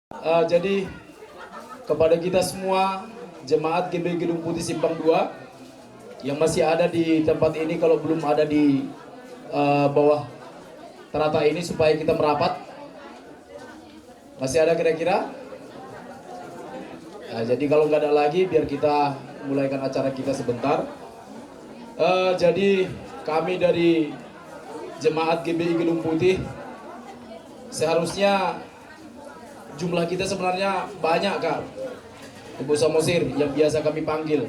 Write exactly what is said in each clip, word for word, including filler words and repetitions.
Eh, jadi kepada kita semua jemaat G B I Gedung Putih Simpang Dua yang masih ada di tempat ini, kalau belum ada di eh, bawah terata ini, supaya kita merapat. Masih ada kira-kira? Nah, jadi kalau nggak ada lagi, biar kita mulaikan acara kita sebentar. Eh, jadi kami dari jemaat G B I Gedung Putih, seharusnya jumlah kita sebenarnya banyak, Kak, Ibu Samosir, yang biasa kami panggil.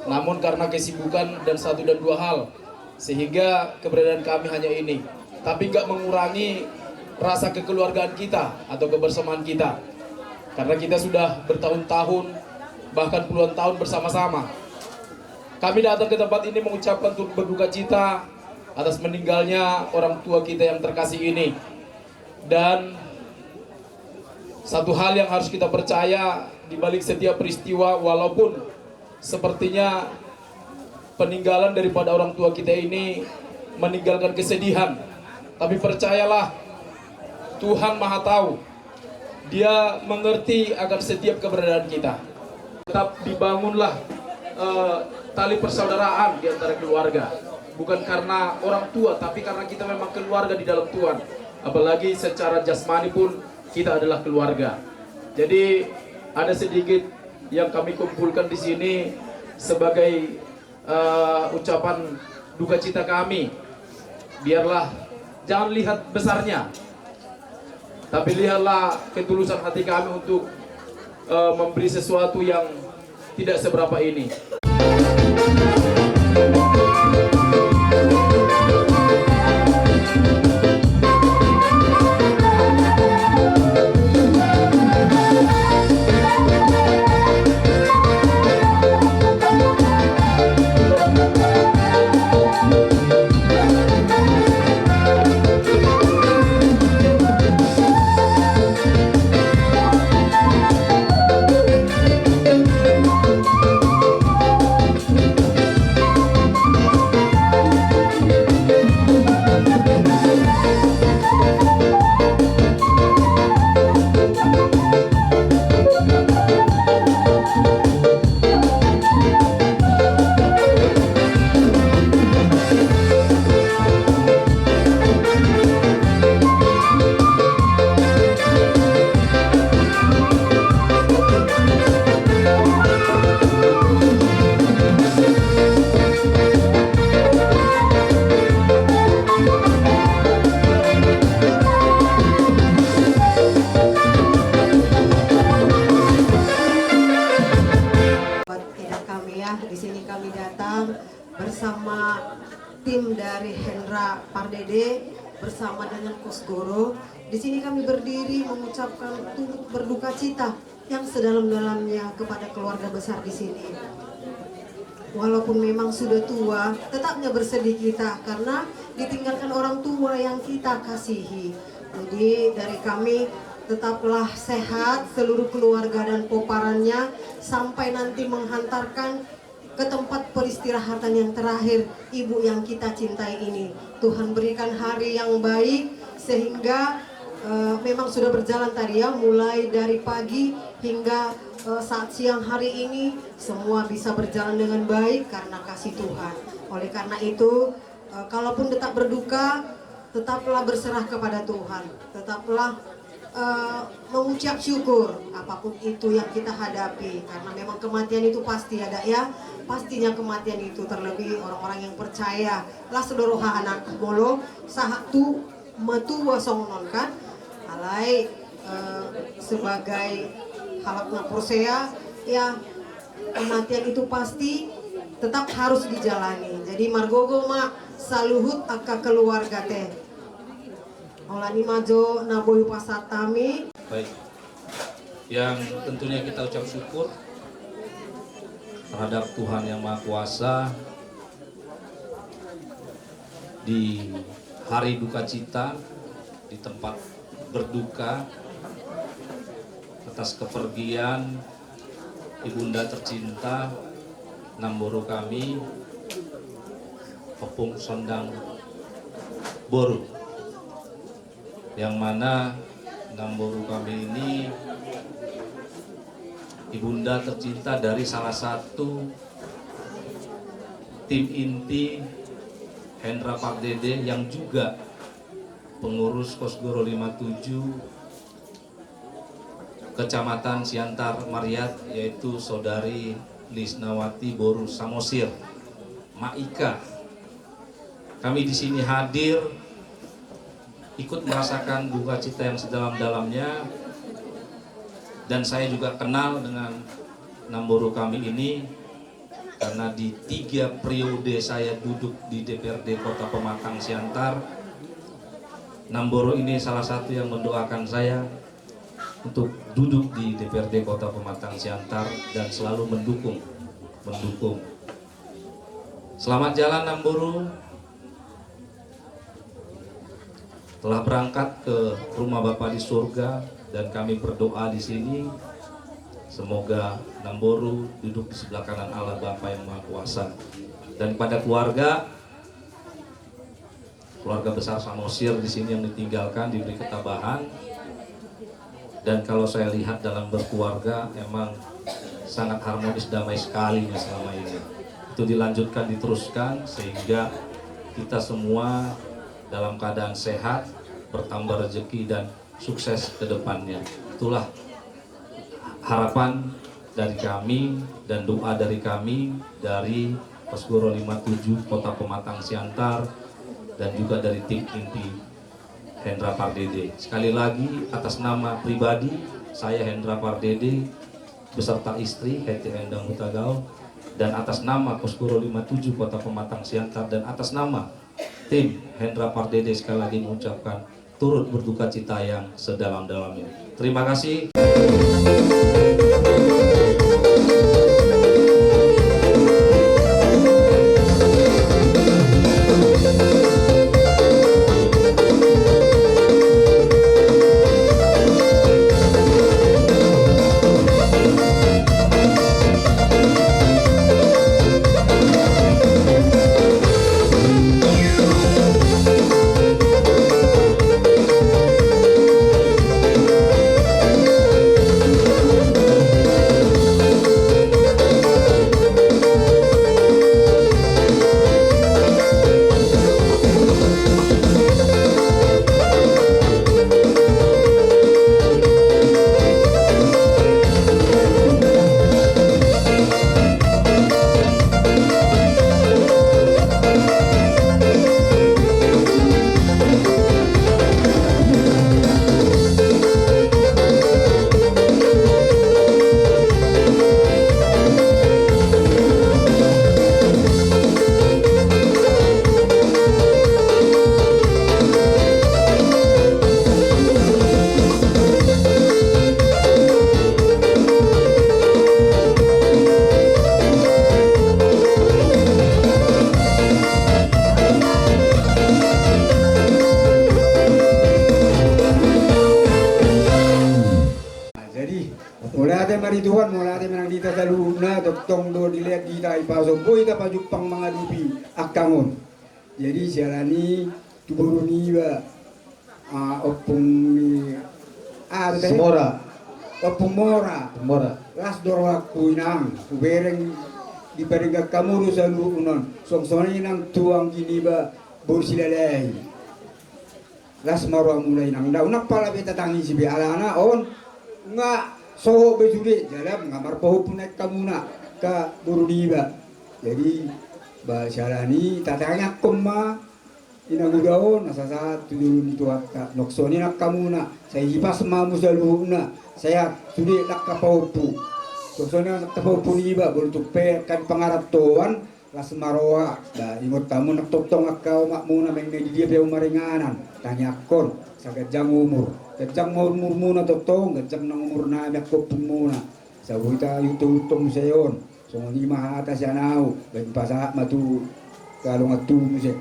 Namun karena kesibukan dan satu dan dua hal, sehingga keberadaan kami hanya ini. Tapi nggak mengurangi rasa kekeluargaan kita atau kebersamaan kita. Karena kita sudah bertahun-tahun, bahkan puluhan tahun bersama-sama. Kami datang ke tempat ini mengucapkan turut berduka cita atas meninggalnya orang tua kita yang terkasih ini. Dan satu hal yang harus kita percaya, di balik setiap peristiwa, walaupun sepertinya peninggalan daripada orang tua kita ini meninggalkan kesedihan, tapi percayalah, Tuhan Maha Tahu. Dia mengerti akan setiap keberadaan kita. Tetap dibangunlah eh, tali persaudaraan di antara keluarga. Bukan karena orang tua, tapi karena kita memang keluarga di dalam Tuhan. Apalagi secara jasmani pun kita adalah keluarga. Jadi, ada sedikit yang kami kumpulkan di sini sebagai eh, ucapan duka cita kami. Biarlah, jangan lihat besarnya, tapi lihatlah ketulusan hati kami untuk eh, memberi sesuatu yang tidak seberapa ini. Buat tidak kami ya, di sini kami datang bersama tim dari Hendra Pardede bersama dengan Kosgoro. Di sini kami berdiri mengucapkan turut berduka cita yang sedalam-dalamnya kepada keluarga besar di sini. Walaupun memang sudah tua, tetapnya bersedih kita karena ditinggalkan orang tua yang kita kasihi. Jadi dari kami, tetaplah sehat seluruh keluarga dan pomparannya sampai nanti menghantarkan ke tempat peristirahatan yang terakhir ibu yang kita cintai ini. Tuhan berikan hari yang baik sehingga eh, memang sudah berjalan tadi ya, mulai dari pagi hingga eh, saat siang hari ini semua bisa berjalan dengan baik karena kasih Tuhan. Oleh karena itu, eh, kalaupun tetap berduka, tetaplah berserah kepada Tuhan. Tetaplah eh, mengucap syukur apapun itu yang kita hadapi, karena memang kematian itu pasti ada ya. Pastinya kematian itu, terlebih orang-orang yang percaya. Las do rohana molo sahat tu matua songon on kan. Alai eh, sebagai halak na porsea ya, kematian itu pasti tetap harus dijalani. Jadi margogo ma saluhut angka keluarga te. Holan i ma jo na boi hupasahat hami. Baik. Yang tentunya kita ucap syukur terhadap Tuhan Yang Maha Kuasa di hari duka cita, di tempat berduka atas kepergian Ibunda tercinta, namboru kami, Ompung Sondang Boru, yang mana Namboru kami ini ibunda tercinta dari salah satu tim inti Hendra Pardede yang juga pengurus Kosgoro lima tujuh Kecamatan Siantar Mariat, yaitu Saudari Lisnawati boru Samosir, Mak Ika. Kami di sini hadir ikut merasakan duka cita yang sedalam-dalamnya, dan saya juga kenal dengan namboru kami ini karena di tiga periode saya duduk di D P R D Kota Pematang Siantar, namboru ini salah satu yang mendoakan saya untuk duduk di D P R D Kota Pematang Siantar dan selalu mendukung, mendukung. Selamat jalan, namboru. Telah berangkat ke rumah Bapa di surga, dan kami berdoa di sini, semoga namboru duduk di sebelah kanan Allah Bapa yang Maha Kuasa. Dan pada keluarga, keluarga besar Samosir di sini yang ditinggalkan, diberi ketabahan. Dan kalau saya lihat dalam berkeluarga, emang sangat harmonis, damai sekali nih selama ini. Itu dilanjutkan, diteruskan, sehingga kita semua dalam keadaan sehat, bertambah rezeki, dan sukses ke depannya. Itulah harapan dari kami dan doa dari kami, dari Kosgoro lima tujuh Kota Pematang Siantar, dan juga dari tim inti Hendra Pardede. Sekali lagi, atas nama pribadi saya, Hendra Pardede, beserta istri, Heti Endang Hutagaol, dan atas nama Kosgoro lima tujuh Kota Pematang Siantar, dan atas nama tim Hendra Pardede, sekali lagi mengucapkan turut berduka cita yang sedalam-dalamnya. Terima kasih. Jadi, mauliate ma di Tuhan, mauliate ma nang di hita saluhutna, tongtong do dilehon hita hipason, boi hita pajumpang mangadopi angka on. Jadi, siala ni i tu boru niba, ah, ompung ni, ah, tu tadi? Simora. Ompung Mora. Ompung Mora. Las do rohangku, Inang, hubereng dipadenggan hamu do saluhutna on. Suang songon i nang tu anggi niba boru Silalahi. Las ma rohamuna, Inang. Ndang unang pala be tatangisi be, alana on nga sohot be sude, jala nga marpahompu nangkin hamuna angka boru niba. Jadi, ba, siala ni i tatangiangkon ma inanguda on, asa sahat tu jolo ni Tuhanta. Nang songon i nang hamuna, sai hipas ma hamu saluhutna, sehat sude angka pahompu. Nang songon i nang angka pahompu niba, molo tung pe angka di pangarantoan, las ma roha, ba, ingot hamu nang tongtong angka omakmuna, naeng na di dia pe hamu maringanan, tangiangkon asa ganjang umur, ganjang ma umurmuna tongtong, ganjang nang umur nami angka ompungmuna. Asa boi taihutihut hamu muse on. Songon i ma hata sian ahu, baen pasahat ma tu angka dongan tubu muse.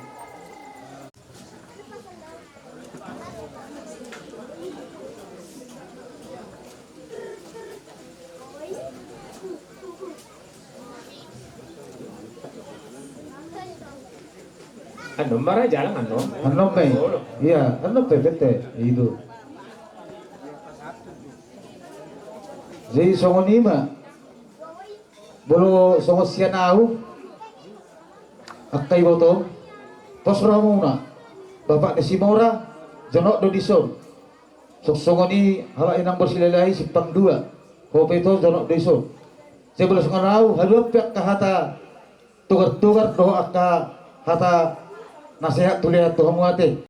Annon ma ra jalang annon. Annon pe. Iya, annon pe bete. Itu. Jadi songon i ma. Molo songon sian au, angka iboto, pos rohamuna. Bapak ni si Mora, jonok do dison. Songon i halak i nang Borsilalahi, simpang dua. Ho pe ito jonok do dison. Sai molo songon au, haduan pe angka hata togar-togar dohot angka hata nasehat tu lean tu hamu ate.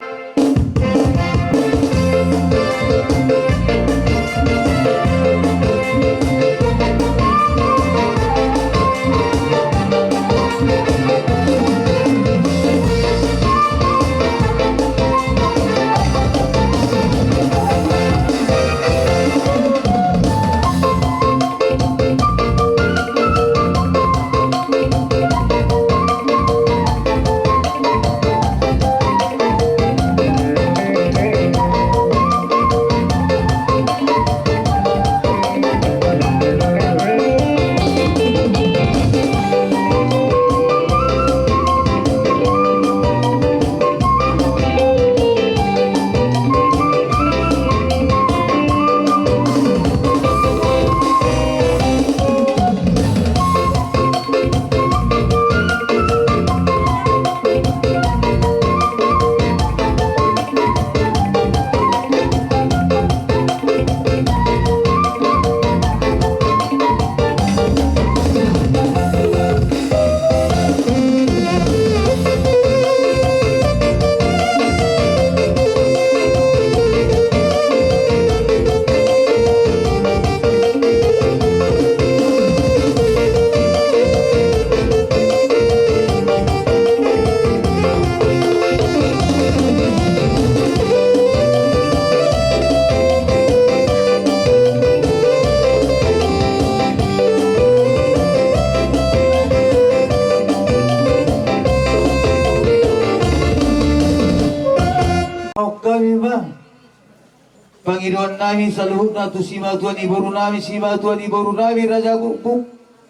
Hami ma. Pangidoan nami saluhutna tu simatua ni boru nami, simatua ni boru nami Raja Gukguk,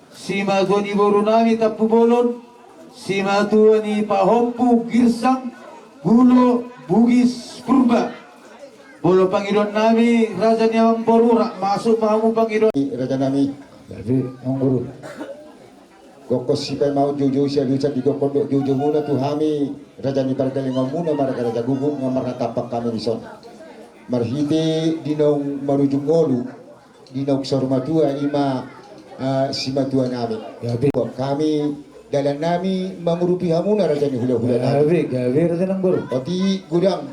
simatua ni boru nami Tampubolon, simatua ni pahompu Girsang, Gulo, Bugis, Purba. Molo pangidoan nami, raja ni amangboru, ra masuk ma hamu pangidoan. Raja nami. Jadi, amangboru. Gokhon sipaima on joujou sialusan di gokhon dohot joujoumuna tu hami, raja ni pardalananmuna, marga Raja Gukguk, nga marnatampak hami dison. Marhite di naung marujung ngolu, di naung saur matua, ima, eh, simatua nami. Gabe. Hami, dalan nami mangurupi hamuna, raja ni hulahula nami. Gabe, gabe, raja nami boru. Oti godang.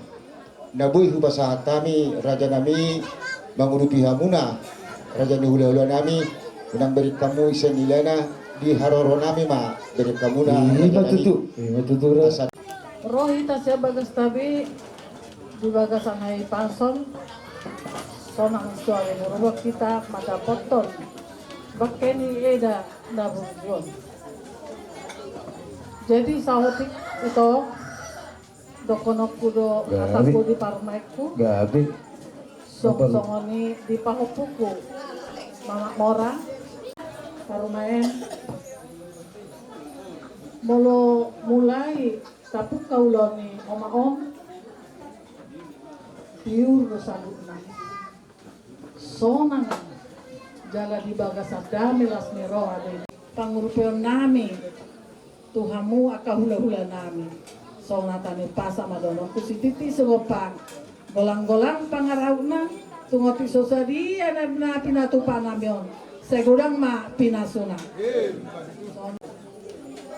Na boi hupasahat hami, raja nami, mangurupi hamuna, raja ni hulahula nami, unang bereng hamu ise nilana, di haroro nami ma bereng hamuna, raja nami. Ima tutu, ima tutu, raja. Asa ro hita sian bagas tabi, di bagasan hahipason, sonang suari burubak hita mandapothon bangke ni eda na burju on. Jadi saotik ito, dohononku do, gabe, hatangku di parumaenku. Gabe. Song-, songon i di pahompuku Mamak Mora. Parumaen. Molo mulai tapungka ulaon ni omak on, tiur do saluhutna. Sonang jala di bagasan dame las ni roha do i. Pangurupion nami tu hamu angka hulahula nami. Songon hata ni umpasa ma dohononku, sititi sigompa, golang-golang pangarahutna, tung otik so sadia na, na pinatupa nami on, sai godang ma pinasuna.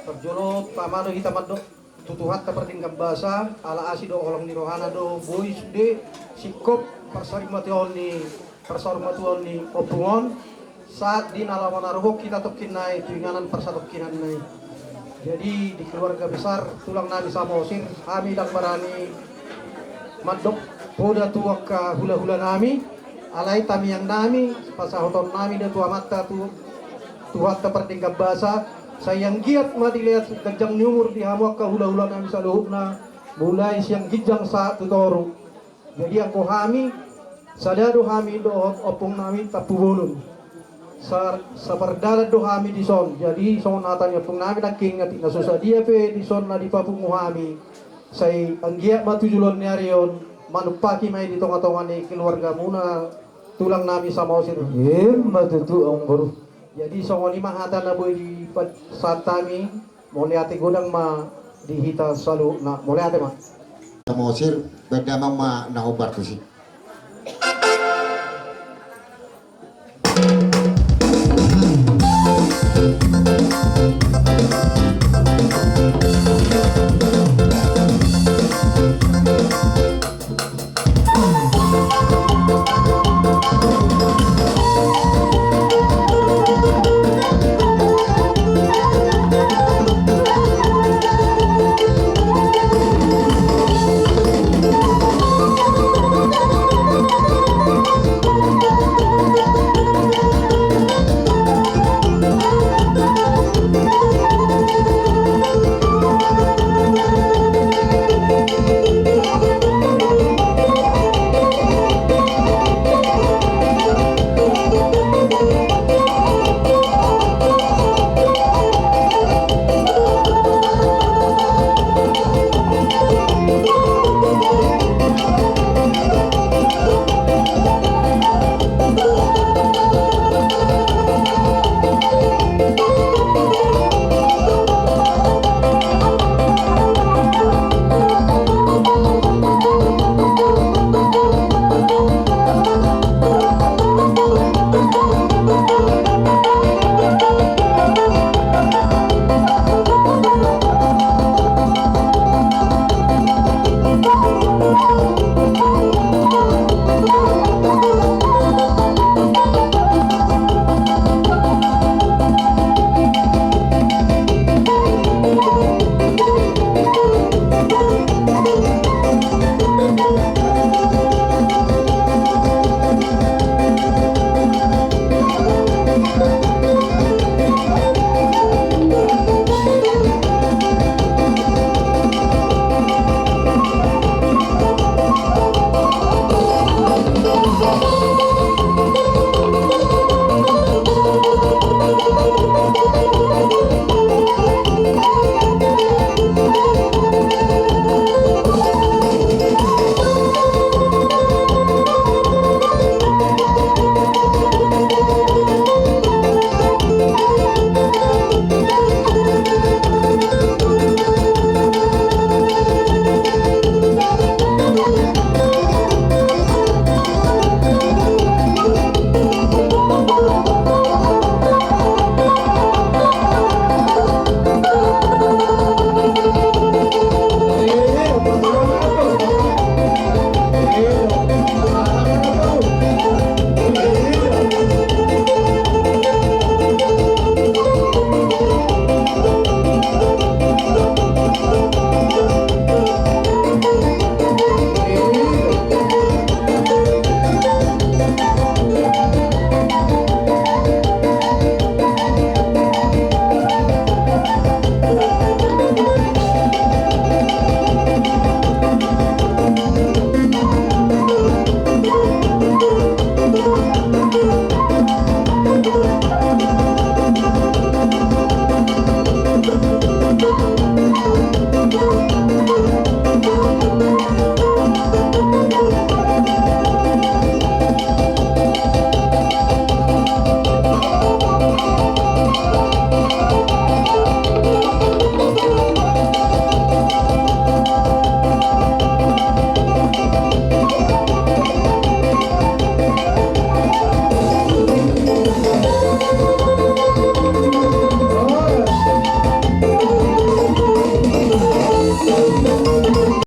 Parjolo tama do hita mandok tu Tuhanta pardenggan basa, ala asi dohot holong ni rohana do boi sude singkop parsarimatuaon ni, parsarimatuaon ni ompung on, saat di na laho manaruhon hita tongkin nai tu inganan parsatongkinanna i. Jadi di keluarga besar tulang nami Samosir, hami ndang barani mandok poda tu angka hulahula nami, alai tamiang nami, pasahaton nami do tu Amanta, tu Tuhanta pardenggan basa, sai anggiat ma dilehon ganjang ni umur di hamu angka hulahula nami saluhutna, mulai sian ginjang sahat tu toru. Jadi anggo hami, sada do hami dohot ompung nami Tampubolon. Sa-, sapardalan do hami dison. Jadi songon hata ni ompung nami nangkin, atik na so sadia pe dison na dipapungu hami, sai anggiat ma tu joloan ni ari on manumpaki ma i di tongatonga ni keluargamuna, tulang nami Samosir. Ima tutu, amang boru. Jadi songon i ma hata na boi dipasahat hami. Mauliate godang ma di hita saluhutna. Mauliate ma. Samosir, baen damang ma na hombar tusi.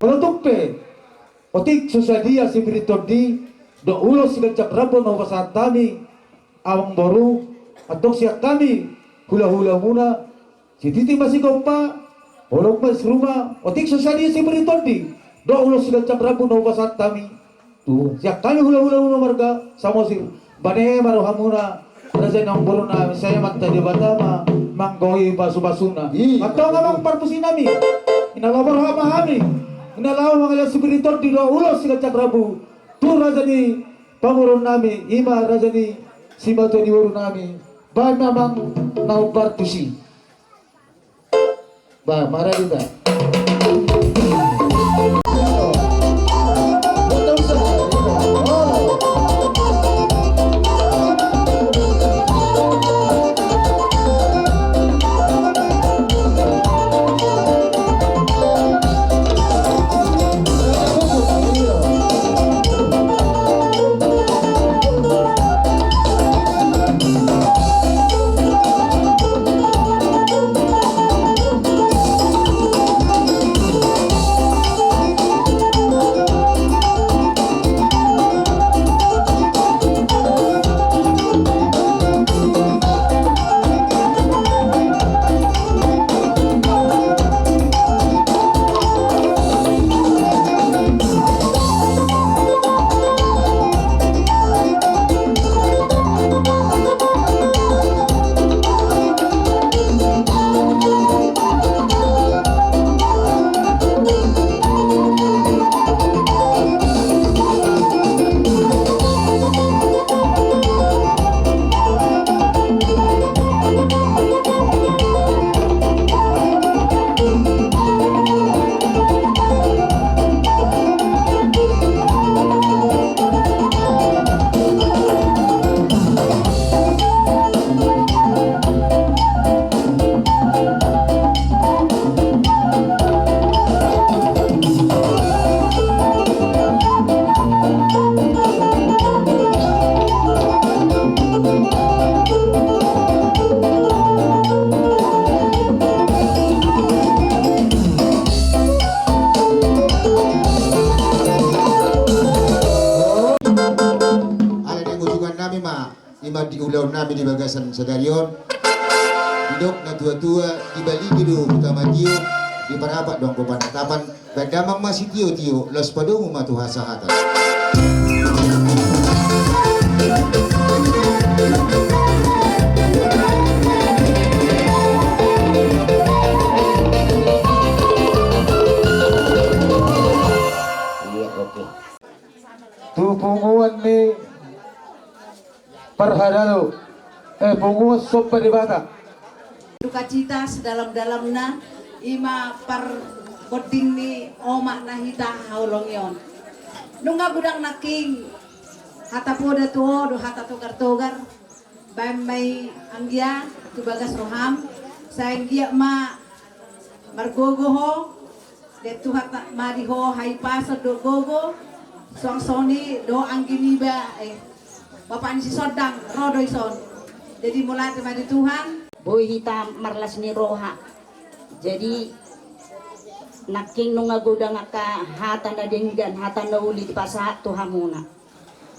Molo tung pe otik so sadia sibiri tondi dohot ulos siganjang rambu na hupasahat hami, amang boru, antong sian hami hulahulamuna, sititi ma sigompa, holong ma siruma, otik so sadia sibiri tondi dohot ulos siganjang rambu na hupasahat hami tu sian hami hulahulamuna marga Samosir, bane ma rohamuna, raja ni amang boru nami, sai Amanta Debata ma manggohi pasupasuna. Antong amang partusi nami, na laho marroha ma hami, na laho mangalehon sibiri tondi dohot ulos siganjang rambu tu raja ni pamoruon nami, ima raja ni simatua ni boru nami. Baen ma amang na hombar tusi. Ba, maradi ba. Ima di ulaon nami di bagasan sadari on. Didok na tua-tua, dibaligi do huta matio, diparapat do anggo panatapan, baen damang ma sitio-tio, laos padomu ma tu hasahatan. Iya, oke. Tu punguan ni parhalado, eh, punguan somba Debata. Dukacita sedalam-dalamna, ima parbonding ni omak na hita haholongi on. Nunga godang nangkin hata poda tu ho do hata togar-togar, baen ma i anggia tu bagas roham, sai anggiat ma margogo ho, dian Tuhan ma di ho hahipason dohot gogo, suang songon i dohot anggi niba, eh, bapa ni si Sondang, ro do ison. Jadi mauliate ma di Tuhan. Boi hita marlas ni roha. Jadi nangkin nunga godang angka hata na denggan, hata na uli dipasahat tu hamuna.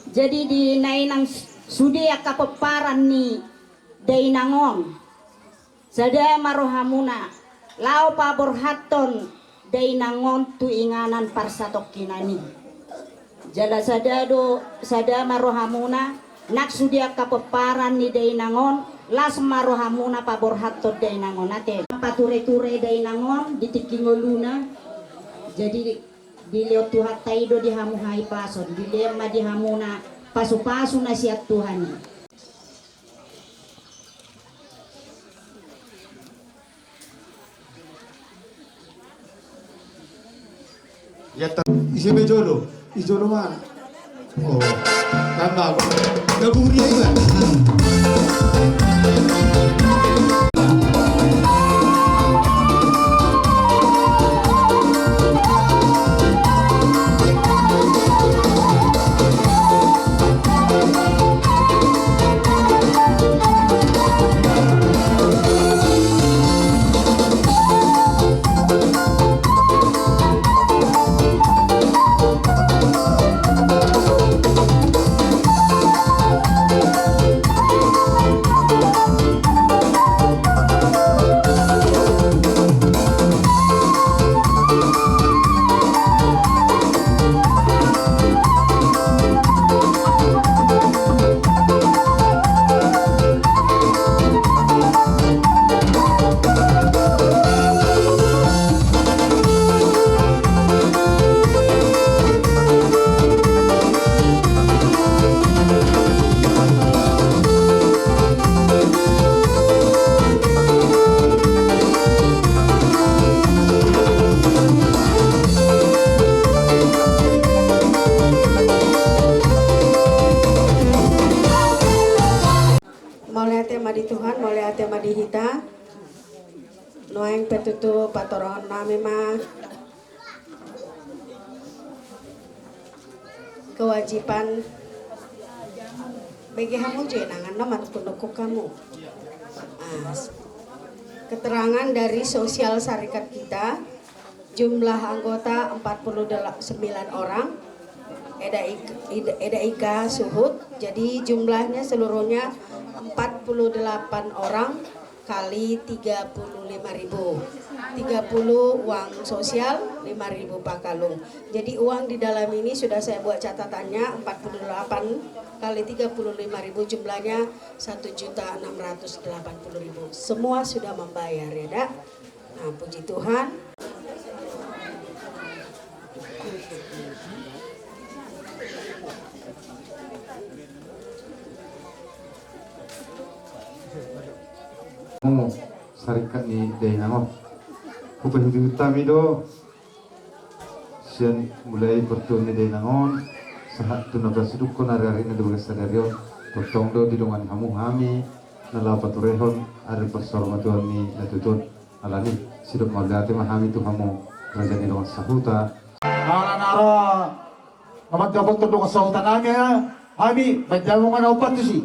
Jadi di naeng sude angka pomparan ni dainang on. Sada ma rohamuna, laho paborhathon dainang on tu inganan parsatongkinan i. Jala sada do, sada ma rohamuna, nang sude angka pomparan ni dainang on, las ma rohamuna paborhathon dainang on, ate. Pature-ture dainang on di tingki ngoluna. Jadi dilehon Tuhanta i do di hamu hahipason, dilehon ma di hamuna pasu-pasu na sian Tuhan i. Ise pe jolo, i jolo ma. Oh, tamba. Gaburi aja. Mauliate ma di Tuhan, mauliate ma di hita. Nuaeng pe tutu patorangon nami ma kewajiban, bege hamu jo inangan na manungkun-nungkun hamu. Ah, keterangan dari sosial syarikat kita, jumlah anggota empat puluh sembilan orang, eda ik-, id-, eda ika suhut, jadi jumlahnya seluruhnya empat puluh delapan orang kali tiga puluh lima ribu. Tiga puluh uang sosial, lima ribu pakalung. Jadi uang di dalam ini sudah saya buat catatannya, empat puluh delapan kali tiga puluh lima ribu, jumlahnya satu juta enam ratus delapan puluh ribu. Semua sudah membayar, ya, Dak? Nah, puji Tuhan. Hamu syarikat ni dainang on. Hupaihut-ihut hami do sian mulai partuaon ni dainang on sahat tu na pasidungkon ari-arina di bagas sadari on. Tongtong do didongani hamu hami na laho paturehon ari parsaurmatuaon ni natuatua on. Alani, sidok mauliate ma hami tu hamu raja ni dongan sahuta. Ala na ro na mandapothon dongan sahuta nami, hami baen damang ma na umpat tusi.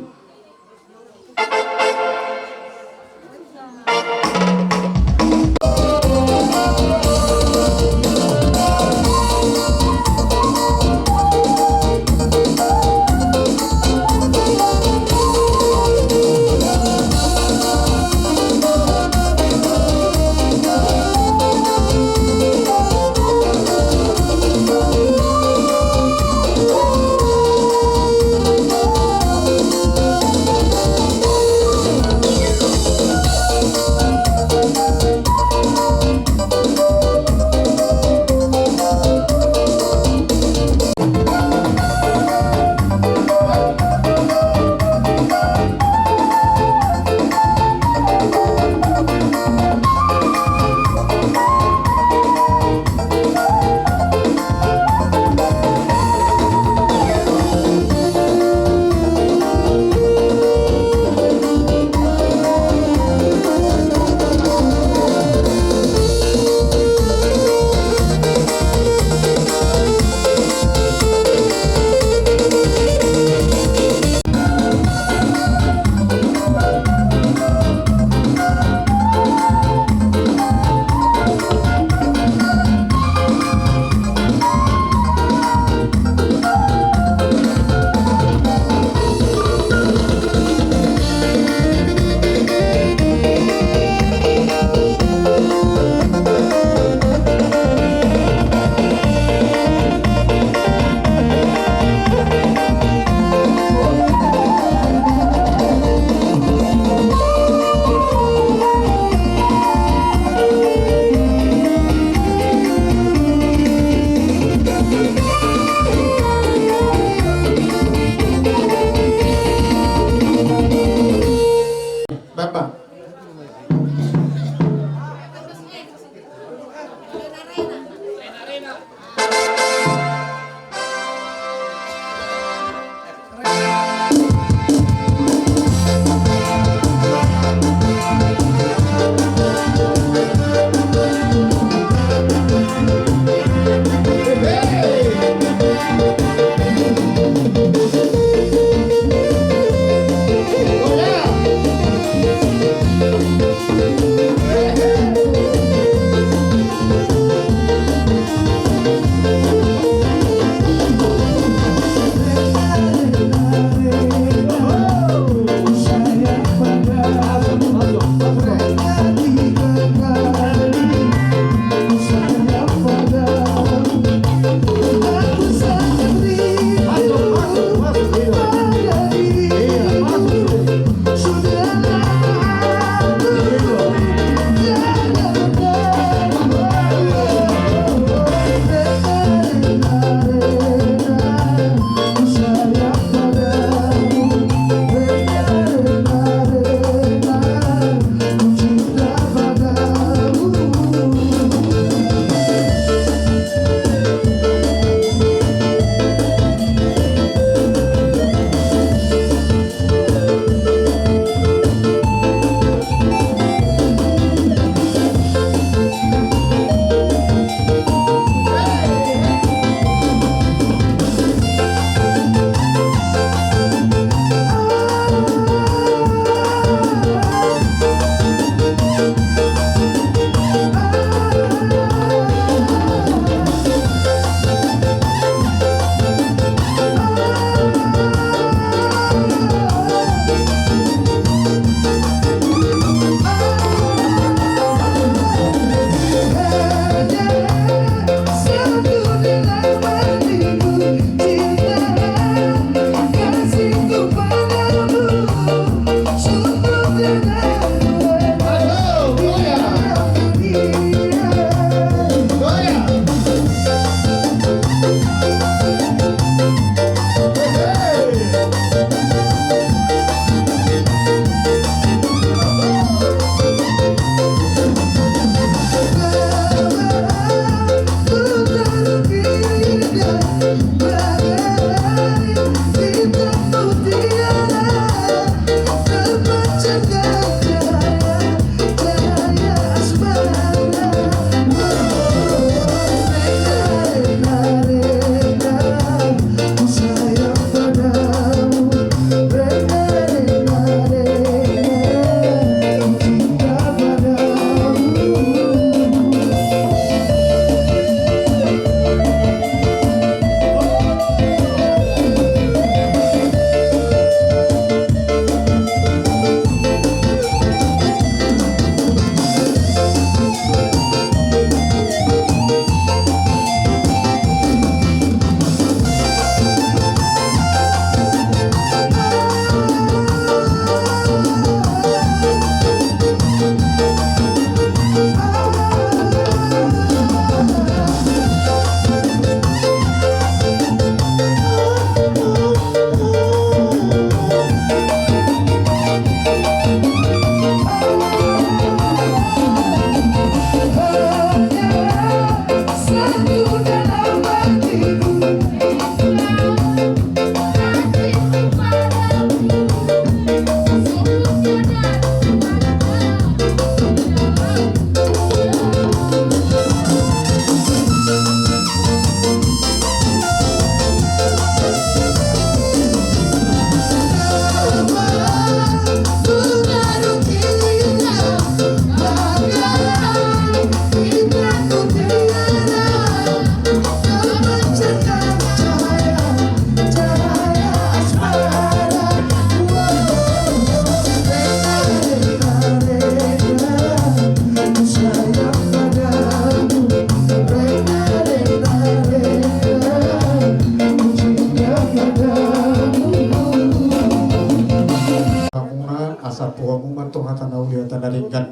Hata na uli hata na denggan.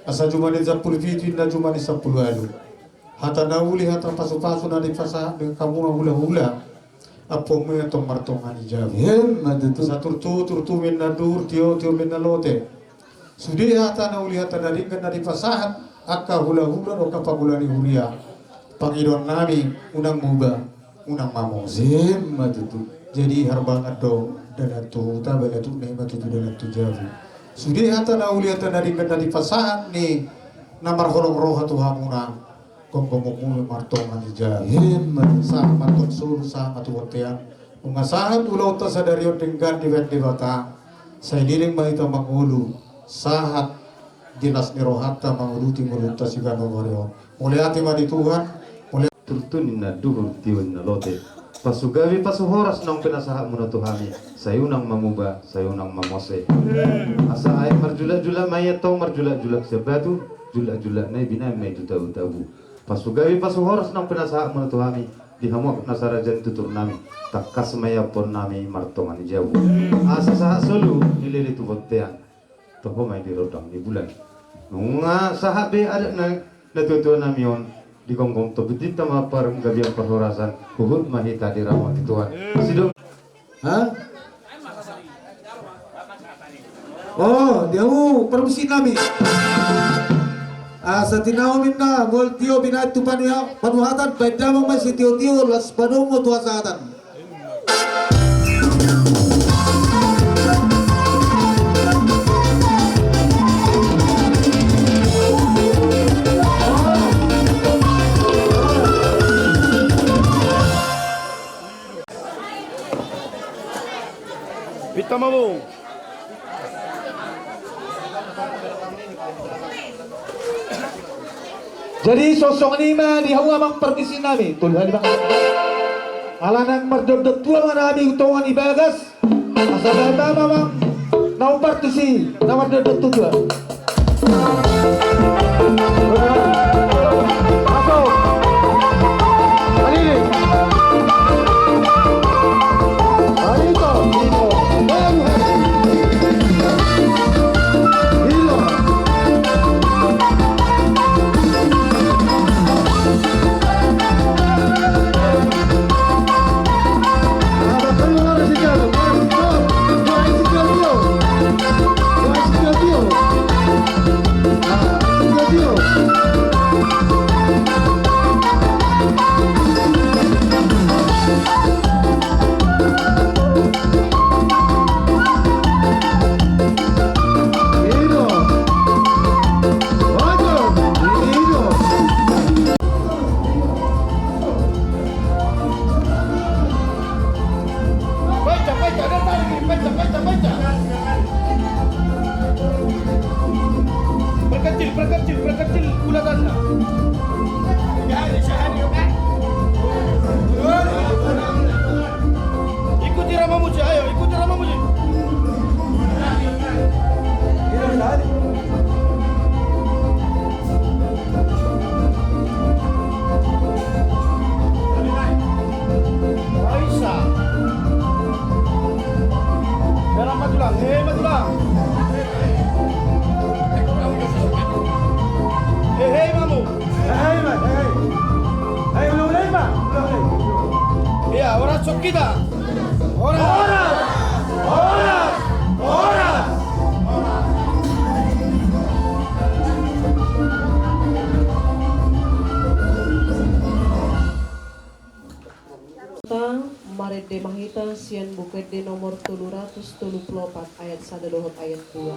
Asa jumadi sampulu pitu inna jumadi sampulu ualu. Hata na uli hata pasupasu na dipasahat di hamuna hulahula. Ampuonmu i antong martonga ni jabu. Ima tutu. Saturtutur tu inna duhur, tiotio inna lote. Sude hata na uli hata na denggan na dipasahat angka hulahula dohot angka pangula ni huria. Pangidoan nami unang muba, unang mamose. Ima tutu. Jadi harbangan do dalan tu huta, balatuk na ima tutu dalan tu jabu. Sude hata na uli hata na denggan na dipasahat ni na marholong roha tu hamuna. Gomgomonmu martonga ni jabu. Ima tutu. Sahat ma antong solu, sahat ma tu bontean. Nunga sahat ulaonta sadari on denggan dibahen Debata. Sai leleng ma hita mangolu. Sahat di las ni rohanta manguduti ngolunta siganup ari on. Mauliate ma di Tuhan. Mauliate. Turtu ninna duhur, tio ninna lote. Pasu gabe pasu horas naung pinasahatmuna tu hami. Sai unang mamuba, sai unang mamose. Asa aek marjulak-julak ma i antong, marjulak-julak sian batu, julak-julak na i binahen ma i tu tabu-tabu. Pasu gabe pasu horas naung pinasahatmuna tu hami, di hamu angka na saraja ni tutur nami, tangkas ma i ampuon nami martonga ni jabu. Asa sahat solu dilele tu bontean, toho ma i di rondang ni bulan. Nunga sahat be adat na, na tuatua nami on, digomgom tombinta ma pargabean parhorasan, huhut ma hita diramoti Tuhan. Sidok. Ha? O, di hamu parmusik nami. Asa tinahu ninna, molo tio binahen tu panuha-, panuhatan, bahen damang ma sitiotio, laos padomu tu hasahatan. Pinta ma molo. Jadi songon i ma di hamu amang parmusik nami, tolu hali ma. Ala naeng mardondon tua ma hami tu tonga ni bagas. Asa bahen ma amang na umbar tusi na mardondon tua. Baca, baca, ada tadi, baca, baca, baca. Perkecil, perkecil, perkecil bulatanna. Ikuti iramamu, ayo, ikuti iramamu. Aisa. Dalam matulang, hei matulang. Hei, hei mamu. Hei, hei, hei. Hei, ulang, ulang, Pak. Ulang, ulang. Iya, orang sok kita. Horas! Horas! Horas! Marende ma hita sian Buku Ende nomor tolu ratus tolu pulu opat, ayat sada dohot ayat dua.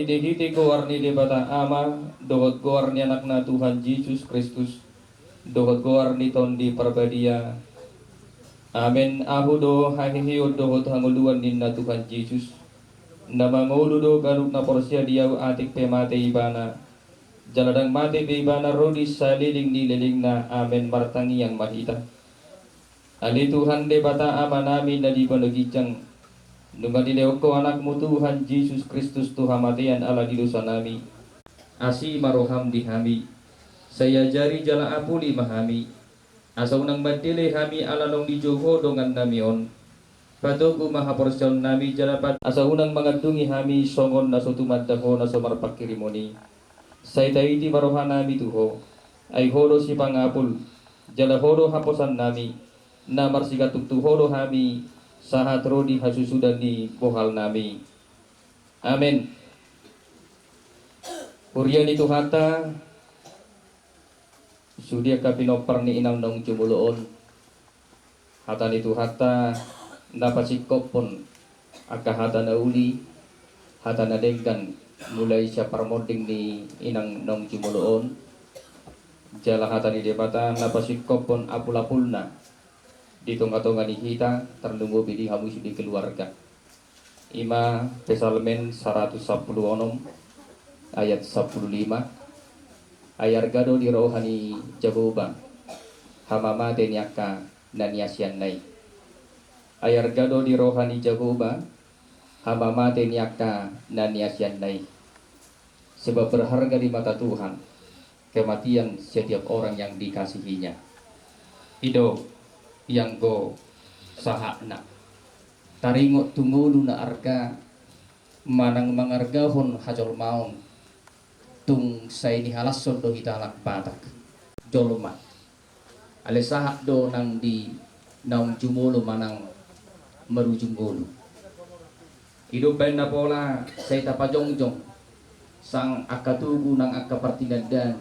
Di hite goar ni Debata Ama, dohot goar ni Anakna Tuhan Jesus Kristus, dohot goar ni Tondi Parbadia. Amen. Ahu do haheheon dohot hangoluan ninna Tuhan Jesus. Na mangolu do ganup na porsea di Ahu atik pe mate ibana. Jala ndang mate be ibana ro di saleleng ni lelengna. Amen. Martangiang ma hita. Ale Tuhan Debata Amanami na di banua ginjang, nunga dilehon Ho Anakmu Tuhan Jesus Kristus tu hamatean ala di dosanami. Asi ma roham di hami, sai ajari jala apuli ma hami, asa unang mandele hami ala naung dijou Ho dongannami on. Patogu ma haporseaonnami jala pat-, asa unang mangandungi hami songon na so tumanda Ho na so marpanghirimon i. Sai taiti ma rohanami tu Ho, ai Ho do sipangapul, jala Ho do haposanami, na marsigantung tu Ho do hami, sahat ro di hasusudan ni bohalnami. Amen. Huria ni Tuhanta, sude angka pinompar ni inang naung jumolo on, hata ni Tuhanta na pasingkophon angka hata na uli, hata na denggan, mulai sian parmonding ni inang naung jumolo on, jala hata ni Debata na pasingkophon apulapulna di tongatonga ni hita, tarlumobi di hamu sude keluarga. I ma Psalmen saratus sampulu onom ayat sampulu lima. Ai arga do di roha ni Jahowa hamamate ni angka na niasianna i. Ai arga do di roha ni Jahowa hamamate ni angka na niasianna i. Sebab berharga di mata Tuhan kematian setiap orang yang dikasihi-Nya. I do ianggo sahatna. Taringot tu ngolu na arga manang mangargahon hajolmaon, tung sai nihalashon do hita halak Batak. Jolma. Alai sahat do nang di naung jumolo manang marujung ngolu. I do umbahen na pola sai tapajongjong sang angka tugu nang angka partinandaan,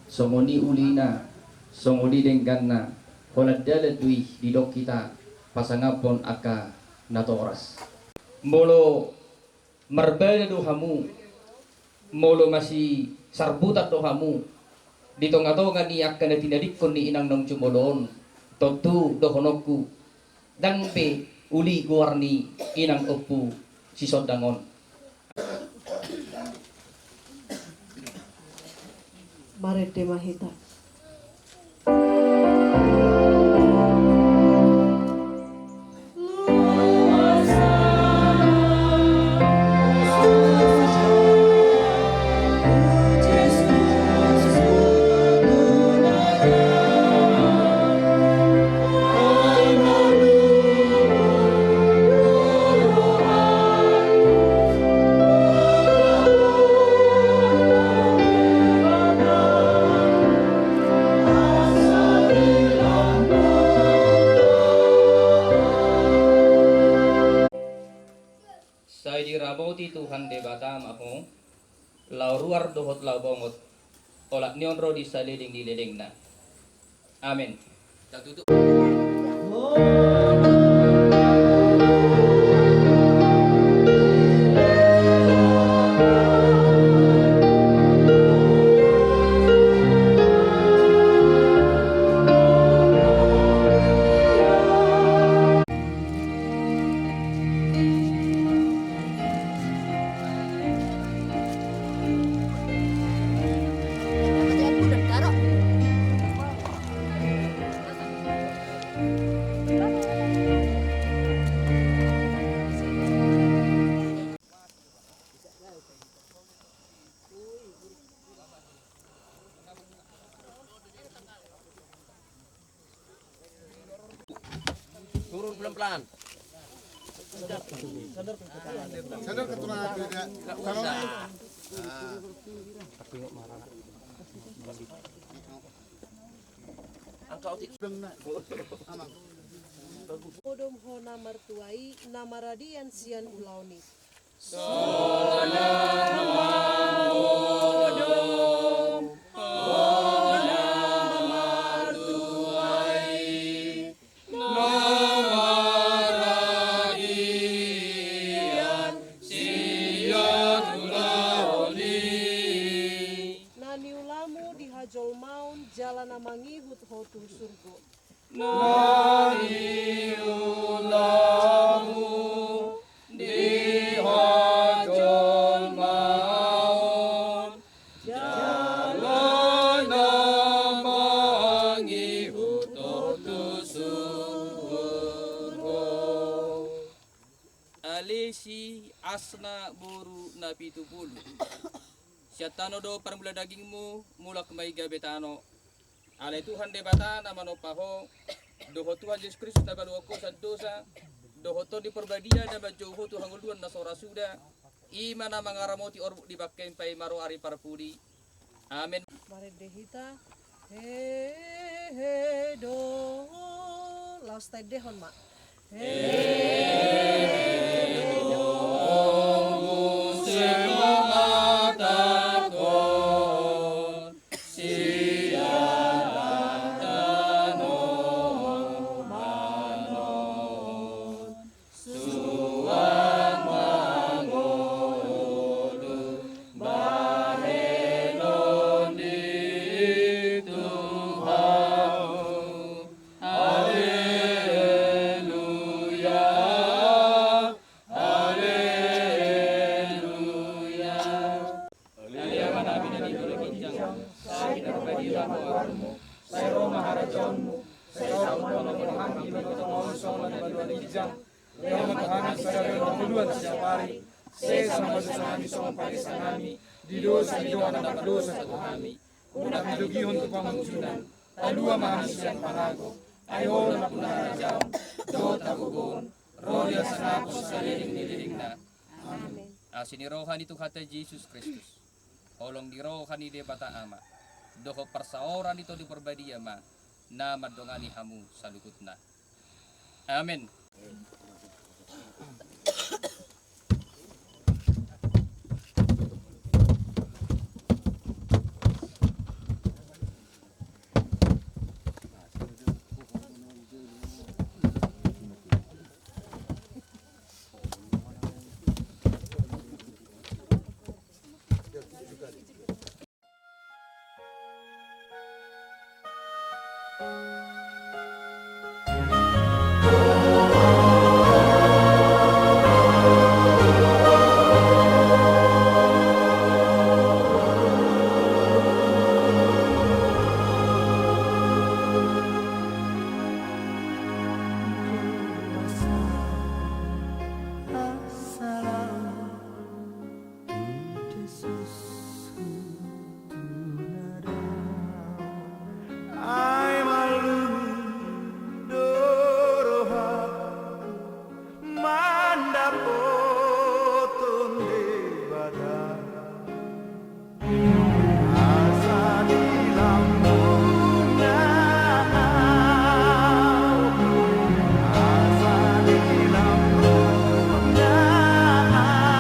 songon i ulina, songon i dengganna, holan dalan do i didok hita pasangaphon angka natoras. Molo marbada do hamu, molo masisarbutan do hamu di tongatonga ni angka na tinadingkon ni inang naung jumolo on, tontu dohononku, ndang be uli goar ni inang Ompu Sisondang on. Marende ma hita. Sai diramoti Tuhan Debata ma ho, laho ruar dohot laho bongot, olat ni on ro di saleleng ni lelengna. Amen. Turun pelan-pelan. Sadar ke tulang api dia. Nggak usah. Angka otik. Amang. Modom ho na martua i, na maradian sian ulaon i. mangihut ho tu surgo. Na niulamu di hajolmaon, jala na mangihut ho tu surgo. Ale si Asna boru Napitupulu. Sian tano do parmula dagingmu, mulak ma i gabe tano. Alai Tuhan Debata na manompa ho, dohot Tuhan Jesus Kristus na maluahon ho sian dosa, dohot Tondi Porbadia na manjou ho tu hangoluan na so ra suda, i ma na mangaramoti orbuk ni bangkeng paima ro ari parpudi. Amen. Marende hita. Hehe do. Laos taendehon ma. Hehe do. Muse mangatakhon sian tano manon. Suang mangolu bahenon di Tuhan. Haleluya, haleluya. Ale Amanami na di banua ginjang, sai pinarbadia ma goarmu, sai ro ma harajaonmu, sai saut ma lomo ni roham di banua tonga on songon na di banua ginjang. Lehon ma tu hami sadari on hangoluan siapari, sesa ma dosanami songon panesanami di dosa ni dongan na mardosa tu hami. Unang hami togihon tu pangunjunan, palua ma hami sian pangago, ai Ho do nampuna harajaon dohot hagogoon, ro di hasangapon saleleng ni lelengna. Amen. Asi ni roha ni Tuhanta Jesus Kristus, holong ni roha ni Debata Ama, dohot parsaoran ni Tondi Porbadia ma na mandongani hamu saluhutna. Amen. Ai mallungun do rohangku mandapothon Debata. Asa di lambungna au, asa di lambungna au.